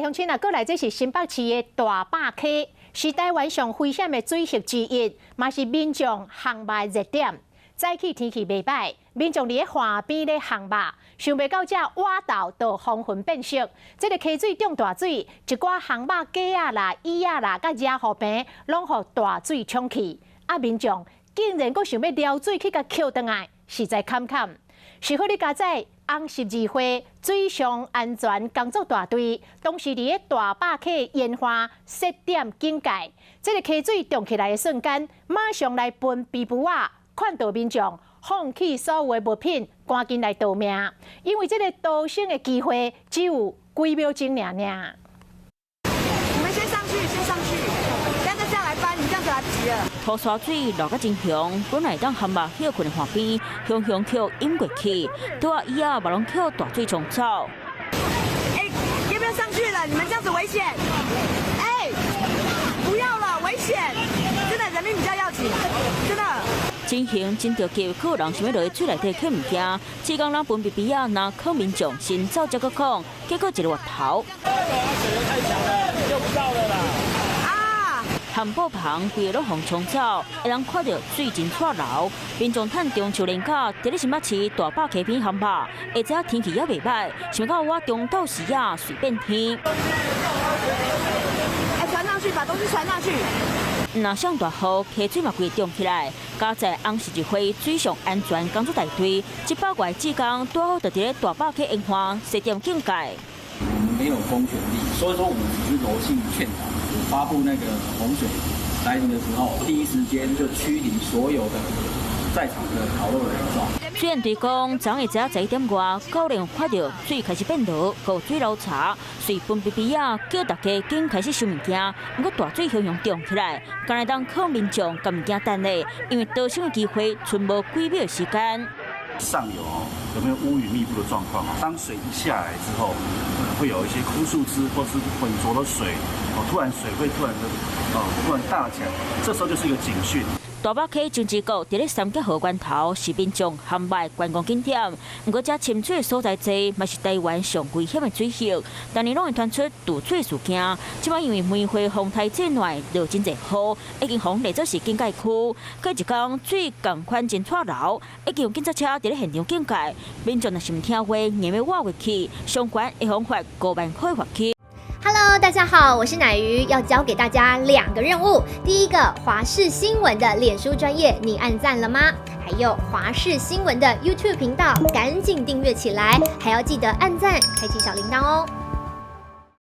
來鄉親啊，過來這是新北市的大壩溪，是台灣上危險的水域之一，嘛是民眾烘肉的熱點。早起天氣袂䆀，民眾佇咧岸邊咧烘肉，想袂到這倚晝就風雲變色。這个溪水漲大水，一寡烘肉架仔啦、椅仔啦、佮遮雨棚，攏予大水沖去。啊，民眾竟然閣想欲撩水去共抾轉來，實在坎坎。是好你佳哉，紅十字會水上安全工作大隊，當時佇咧大壩溪沿岸設點警戒，這个溪水漲起來的瞬間，馬上來分臂櫥仔，勸導民眾放棄所有的物品，趕緊來逃命，因為這个逃生的機會只有幾秒鐘爾爾。你們先上去，先上去，等下下來搬，你這樣子來不及了。土沙水落甲真兇，本來當烘肉歇睏的岸邊，雄雄予淹過去，桌仔椅仔嘛攏予大水沖走。哎，要不要上去了？你們這樣子危險。哎，不要了，危險！真的，人命比較要緊，真的。情形真著急，閣有人想欲落去水內底抾物件，志工人分臂櫥仔，若靠民眾先走才閣講，結果一个月頭。水流太強了，救不到了啦！啊！帆布棚規个攏予沖走，會當看著水真掣流。民眾趁中秋連假，佇咧新北市大壩溪邊烘肉，會知影天氣猶袂䆀，想到我中晝時啊水變天。哎，傳上去，把東西傳上去。若上大雨，溪水嘛規漲起來。佳哉紅十字會水上安全工作大隊，100外志工拄好就佇咧大壩溪沿岸設點警戒。我們沒有公權力，所以說我們只是柔性勸導，發布那個洪水來臨的時候，第一時間就驅離所有的在場的烤肉的民眾。水源隊講，昨昏早11點外，可能發著水開始變濁，予水流柴，隨分臂櫥仔叫大家緊開始收物件。毋過大水洶湧漲起來，敢若當靠民眾共物件等咧，因為逃生的機會賰無幾秒時間。上游哦，有沒有烏雲密布的狀況啊？當水一下來之後，會有一些枯樹枝或是渾濁的水，哦，突然水會突然的，哦，突然大起來，這時候就是一個警訊。大壩溪樟芝谷佇咧三峽河源頭，是民眾烘肉觀光景點。毋過，這深水的所在濟，嘛是台灣上危險的水域。逐年攏會傳出墮水事件。這擺因為梅花風颱這暖，落真濟雨，已經予列做是警戒區。過一工水仝款真掣流，已經有警察車佇咧現場警戒。民眾若是毋聽話，硬欲倚過去，相關會予罰5萬塊罰金。 Hello，大家好，我是奶魚，要交給大家兩個任務。第一個，華視新聞的臉書專頁，你按讚了嗎？還有華視新聞的 YouTube 頻道，趕緊訂閱起來，還要記得按讚，開啟小鈴鐺哦。